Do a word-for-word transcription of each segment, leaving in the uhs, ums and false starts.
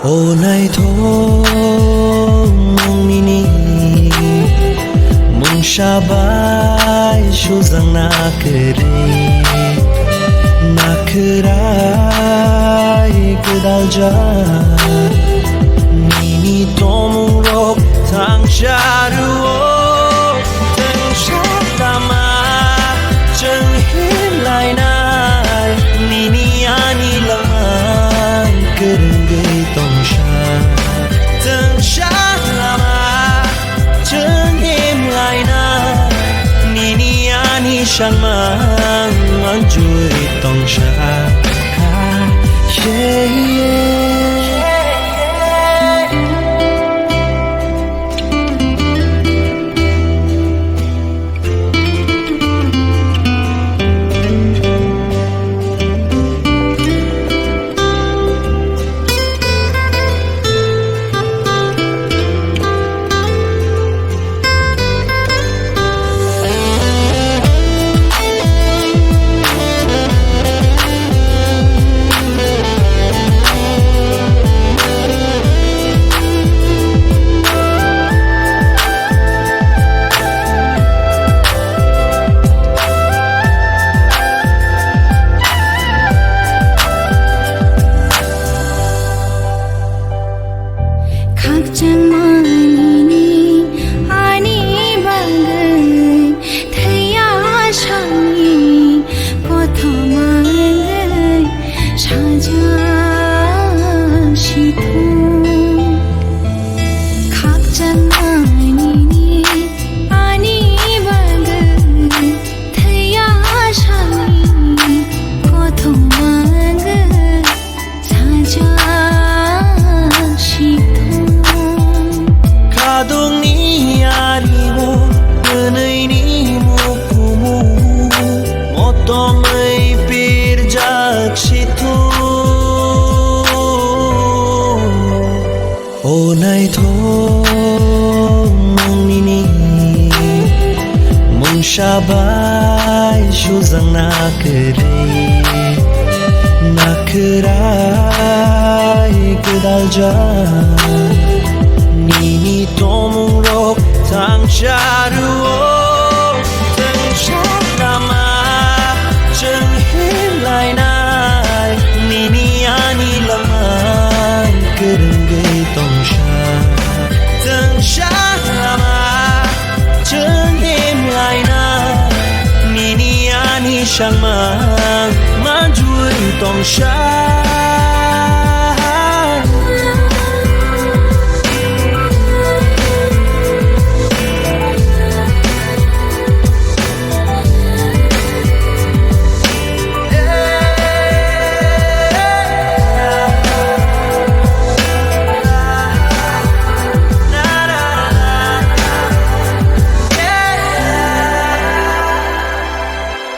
O naithok mung nini mungsa bai sujakna kwrwi, nakhwrai gwdaljak nini tongmungrok thangsa rwo. Twngsa lama chwng himlainai, nini ani langma kwrwngwi tongsa. Twngsa lama chwng himlainai, nini ani sangma manjui tongsa. Yeah, yeah. Khakchangmani ani bagwi thwiya sani kothoma wngwi sajak sithung. Khakchangmani ani bagwi thwiya sani kothoma wngwi sajak sithung. Khadungni arimo, twnwini mukumu, motomwi pirjak sithung. O naithok mung nini mungsa bai sujakna kwrwi, nakhwrai gwdaljak nini tongmungrok thangsa rwo. Twngsa lama chwng himlainai, nini ani langma kwrwngwi tongsa. Twngsa lama chwng himlainai, nini ani sangma manjui tongsa.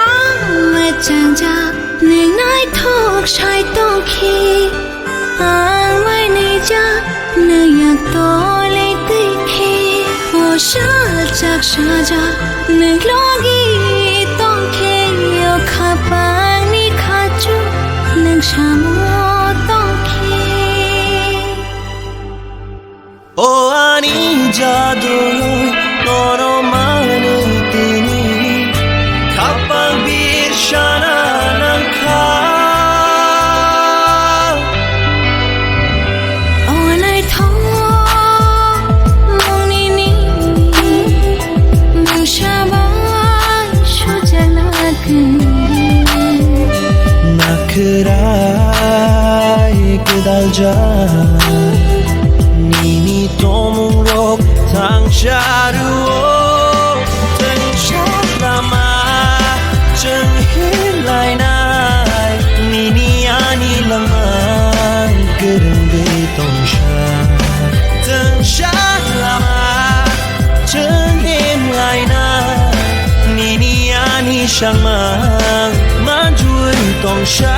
Ang mwchangjak nwng naithok sai tongkhe, ang mainijak nwng yak tole twi khe, o sajak sajak nwng logi tongkhe, o khapangni khachu nwng samo tongkhe. O ani jaduyoi nono manwi tini khapang birsana nangkha. O naithok mung nini mungsa bai sujakna kwrwi. Nakhwrai gwdaljak nini tongmungrok thangsa rwo. Twngsa lama chwng himlainai, nini ani langma kwrwngwi tongsa. Twngsa lama chwng himlainai, nini ani sangma manjui tongsa.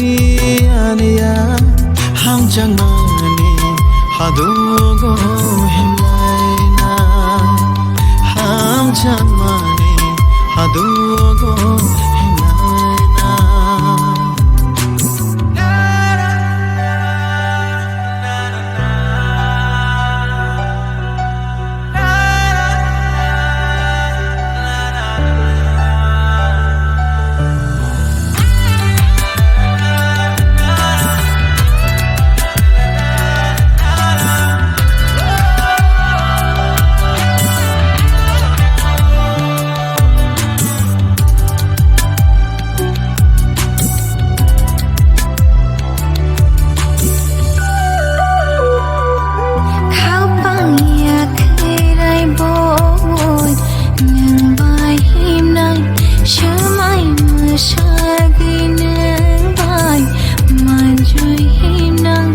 Aniya hamjakmani hadugo himlaina, hamjakmani hadugo himlaina. Khapang yakhirai boi, nwng bai himnai, swmai mwsagwi nwng bai manjui himnai.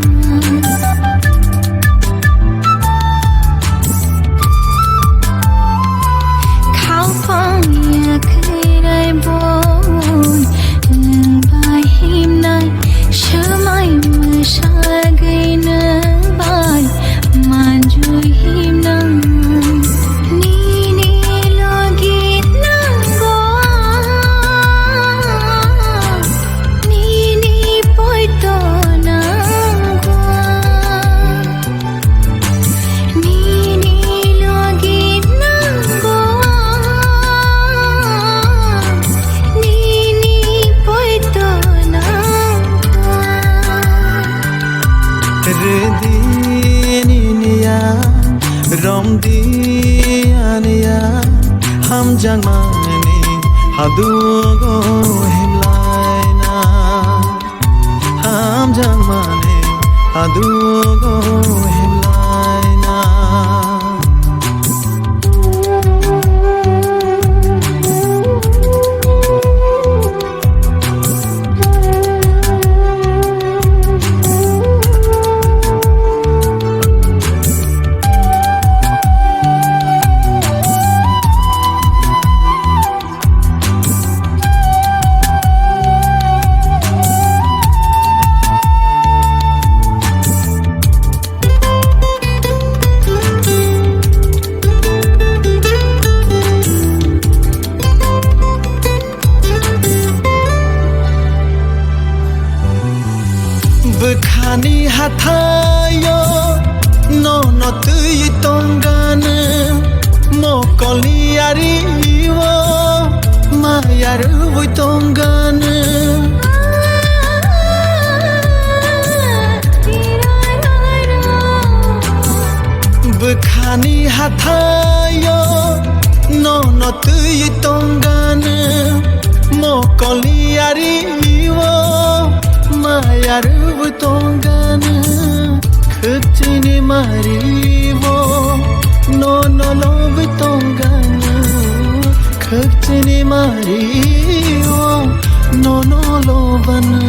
Khapang yakhirai boi, nwng bai himnai, swmai mwsagwi nwng bai manjui himnai. Nini logi nango, nini poito nango. Nini logi nango, nini poito nango. Rwdi nini ya, romdi aniya, hamjakmani hadugo himlaina. Hamjakmani hadugo himlaina. Bwkhani hathaio nono twi tongganw, mokolni yario maya rwui tongganw. Bwkhani hathaio nono twi tongganw, mokolni yario maya rwui tongganw. Khwkchini mario nono lobwi tongganw, khwkchini mario nono lobana.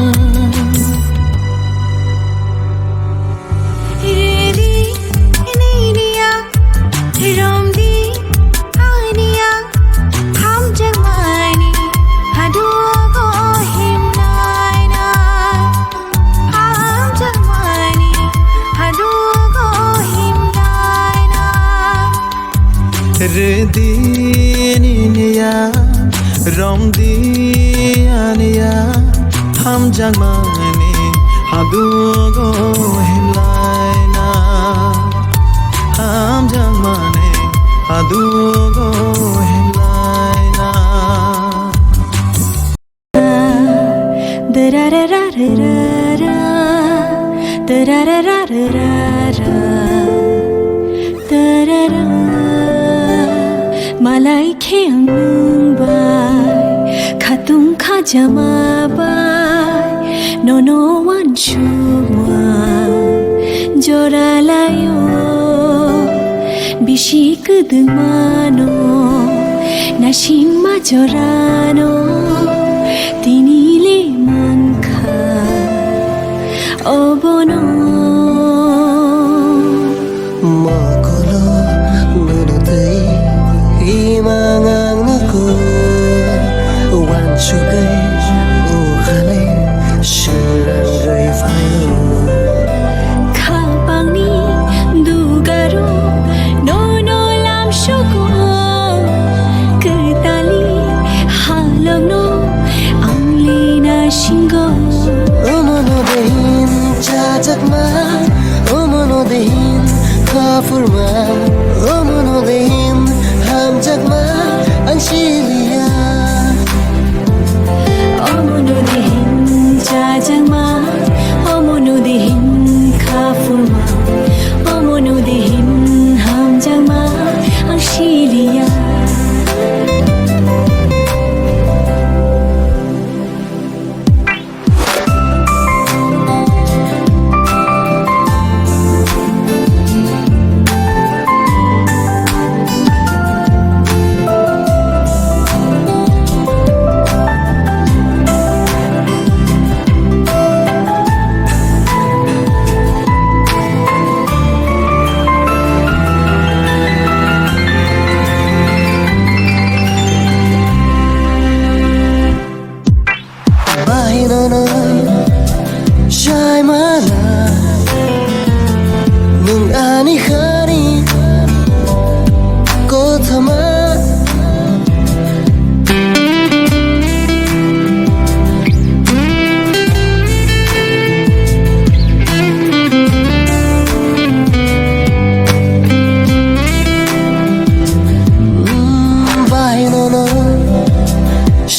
Rwdi nini ya, romdi aniya, hamjakmani hadugo himlaina. Hamjakmani hadugo himlaina. Rwdi nini ya, romdi aniya, hamjakmani hadugo himlaina. Hamjakmani hadugo himlaina. Malai khe ang nwng bai, khatung khajama bai, nono uansukma jora laio. Bisi kwdwngmano naisingma jorano tini le mankha obono. Mokolo mwnwi twi imang ang nugo, uansugwi ukhale sw Jakma, omono dehin, khafurma, omono dehin, hamjakma, ang siliya. Omono dehin, chajakma, omono dehin, khafurma, omono dehin, hamjakma, ang siliya. Bahai nono sai mana, nwng ani hani kothoma. Mm, bahai nono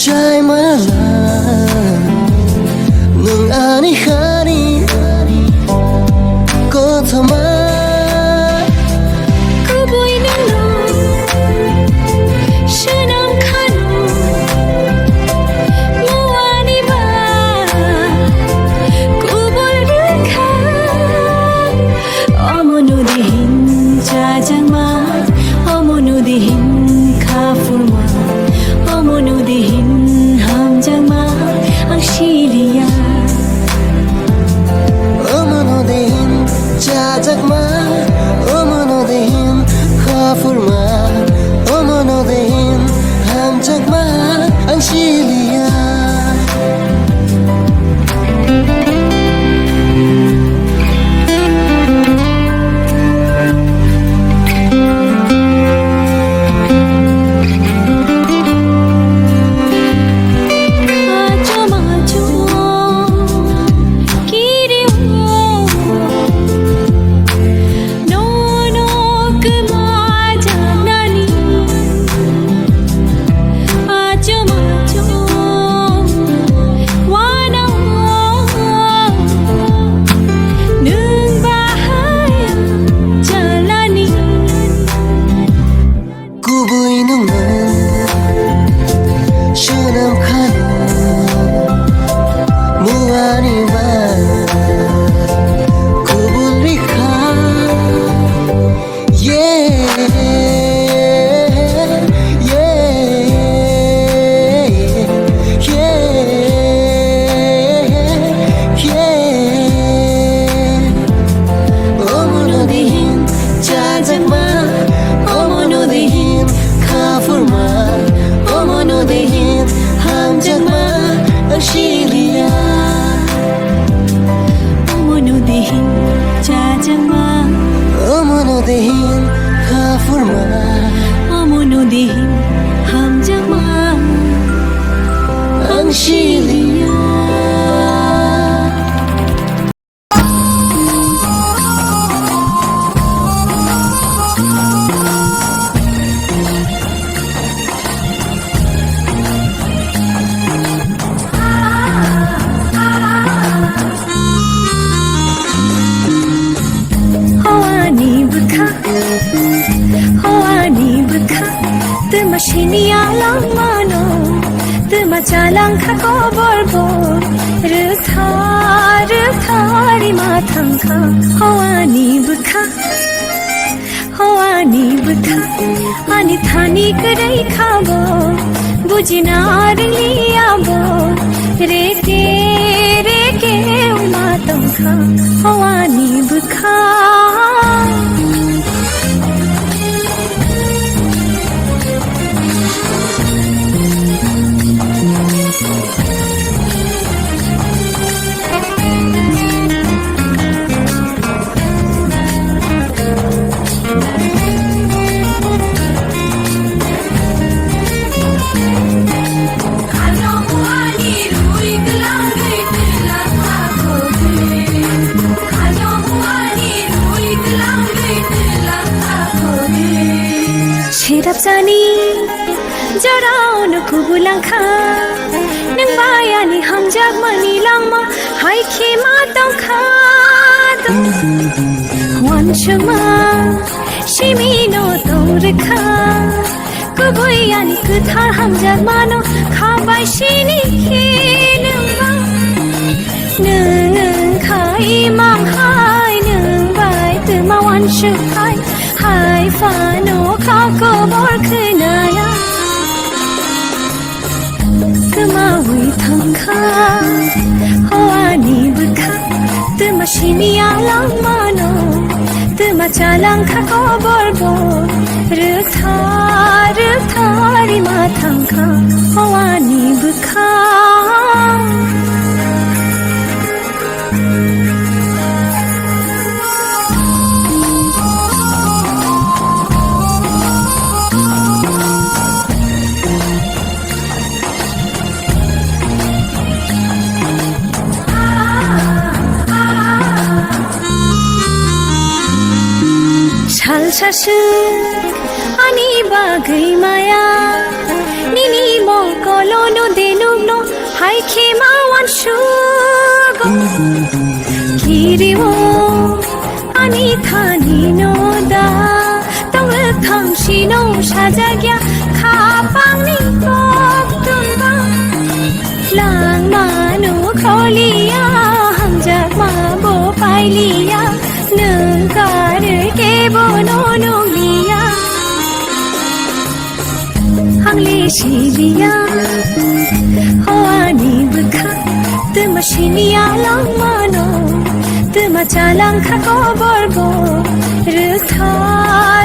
sai mana, nwng ani hani kothoma. Kubui nwngno swnam khano, muani ba kubul rwkha. Omono dehin chajakma, omono dehin khafurma, omono dehin hamjakma, ang siliya. Omono dehin chajakma, omono dehin khafurma, omono dehin hamjakma, ang siliya. Nono kwma janani, achom achom wana, nwng bahai jalani. Kubui nwngno swnam khano, muani ba kubul rikha. Yeah, yeah, yeah, yeah. Omono dehin chajakma, omono dehin khafurma, omono dehin hamjakma, ang siliya. Omono dehin chajakma, omono dehin khafurma, omono dehin hamjakma, ang siliya. Hawani bwkha, hawani bwkha, twma siniya langmano, twma chalangkha koborbo, rwtha, rwtha rima thangkha, hawani bwkha. Hawani bwkha ani thani kwrwi kha bo, bujina rwngya bo. Reke, reke wngma tongkha hawani bwkha. Chani jorao no kubulangkha, nwng bai ani hamjakmani langma hai khe ma tongkha. Wansukma simi no tong rwkha, kubui ani kwthar hamjakmano kha bai sini khe nwng ba. Nwng wngkha imang hai, nwng bai twma wansuk hai, hai phano kha kobor khwnaya. Twma wi thangkha howani bwkha, twma siniya langmano, twma chalangkha kobor bo, rwtha rwtha rima thangkha howani bwkha. Salsa swk ani bagwi maya, nini mokolo no denuk no hai khe ma wansugo. Kiri o ani thani no da, tong rwk thang si no sajagya, khapang ni kok tun ba. Langmano kholiya, hamjakma bo pailiya, nwng karwi kebo no nukliya. Ang le siliya, howani bwkha, twma siniya langmano, twma chalangkha kobor bo, rwtha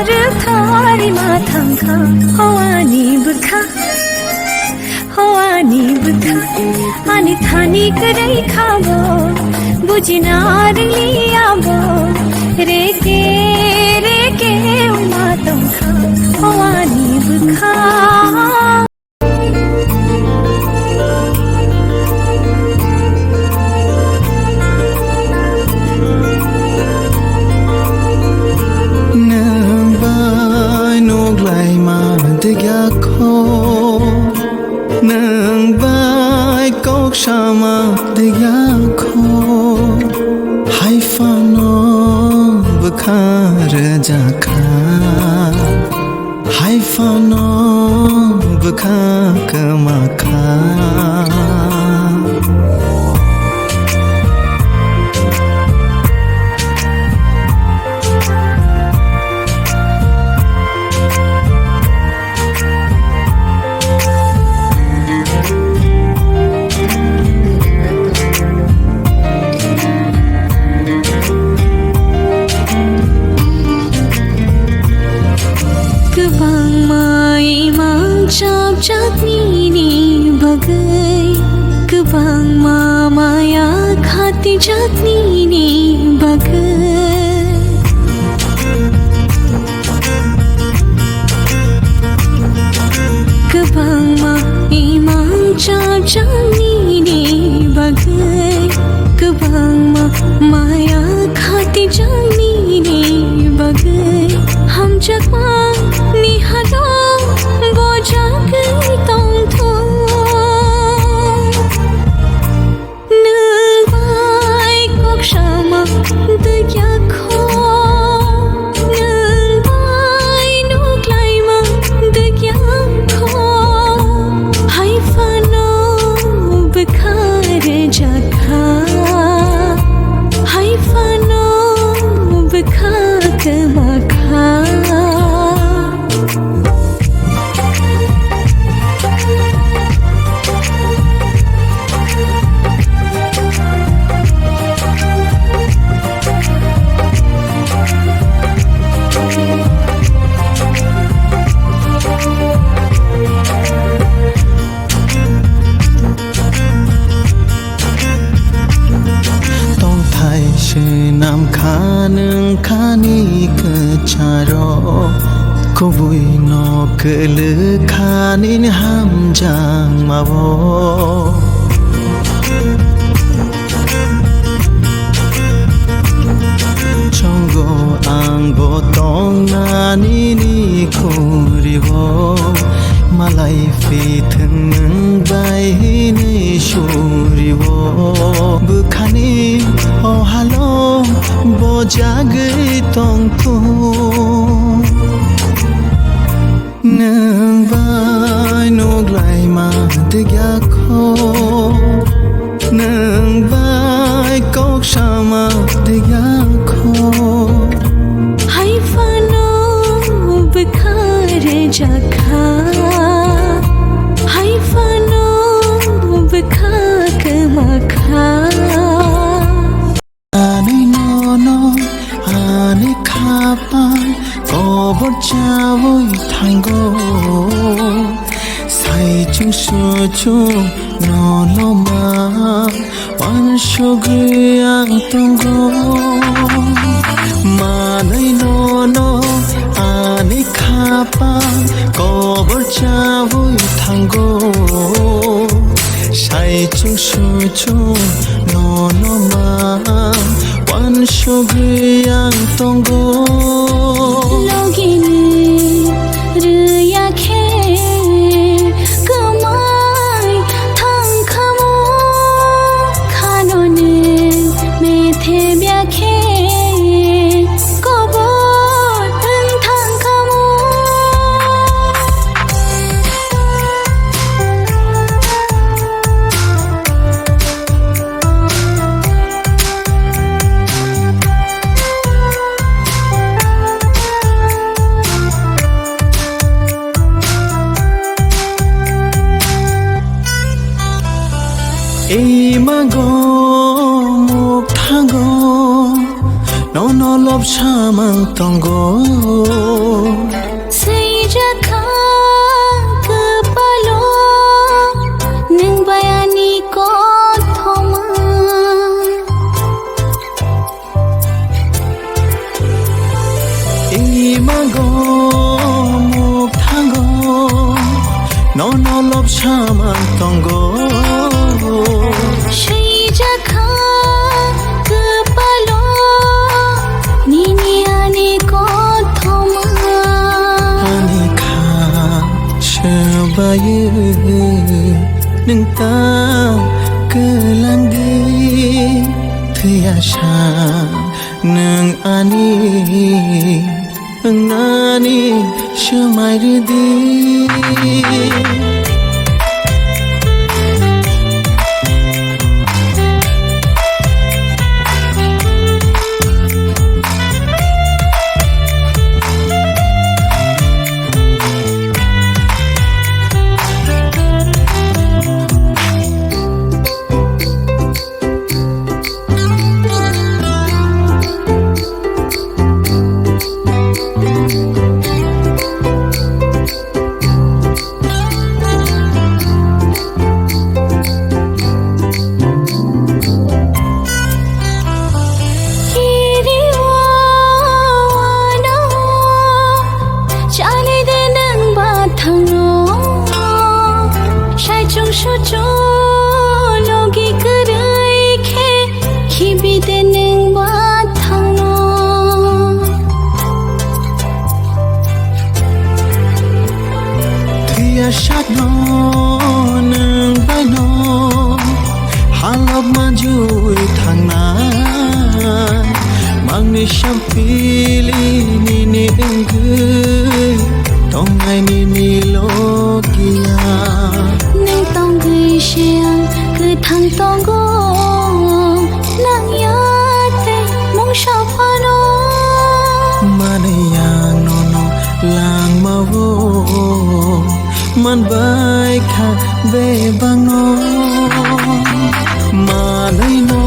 rwtha rima thangkha, howani bwkha. Howani bwkha ani thani kwrwi kha bo, bujina rwliya bo, reke reke wngma tongkha howani bwkha. Nwng bai nuklaima dikya kho. Nwng bai kok sama dikya kho, hai phano bwkha rwjakha, hai phano bwkha kwmakha. Kwbangma imang chapjak nini bagwi, kwbangma maya khatijak nini bagwi. Kwbangma imang chapjak nini bagwi, kwbangma maya khatijak nini bagwi, hamjakma ni hado bojagwi tongthok. Nwng bai kok sama dikya kho, nwng bai nuklaima dikya kho, hai phano bwkha rwjakha, hai phano bwkha kwmakha. Tongthai swnam kha nwng khani kwcharo, kubui no kwlwk kha nini hamjakmao. Chongo ang bo tongna nini khuribo. Ani o halo bojagwi tongthung. Nwng bai nuglaima degya kho, nwng bai kok sama degya kho. Hai phano bwkha rwjakha, hai phano bwkha kwmakha. Ani nono, ani khapang, kobor chawi thango. Sai chung su chung nono ma, wansugwi ang tongo. Manwi nono, ani khapang, kobor chawi thango. Sai chung su chung nono ma, wansugwi ang tongo. Logini rwya khe kwmai thangkhamo, khanoni methe bya khe kobor wng thangkhamo. Ei mago mukthango, nono lobsa mang tongo. Swijak kha kwpalo, nwng bai ani kothoma. Imago mukthango, nono lobsa mang tongo. Swijak kha kwpalo, nini ani kothoma. Ani kha swbayu, nwng ta kwlangdi, thwiya sa. Nwng ani wngnani swmai rwdi. Chali de nwng bathangno, saichung suchung logi kwrwi khe khibi de nwng bathangno. Thwiya sakno nwng baino halok manjui thangnai, mangni sampili nini wngwi tongnai nini logiya. Nwng tongwi se ang kwthang tongo, nang ya tei mungsa phano. Manwi ang nono langmao manbai kha bebakno. Manwi no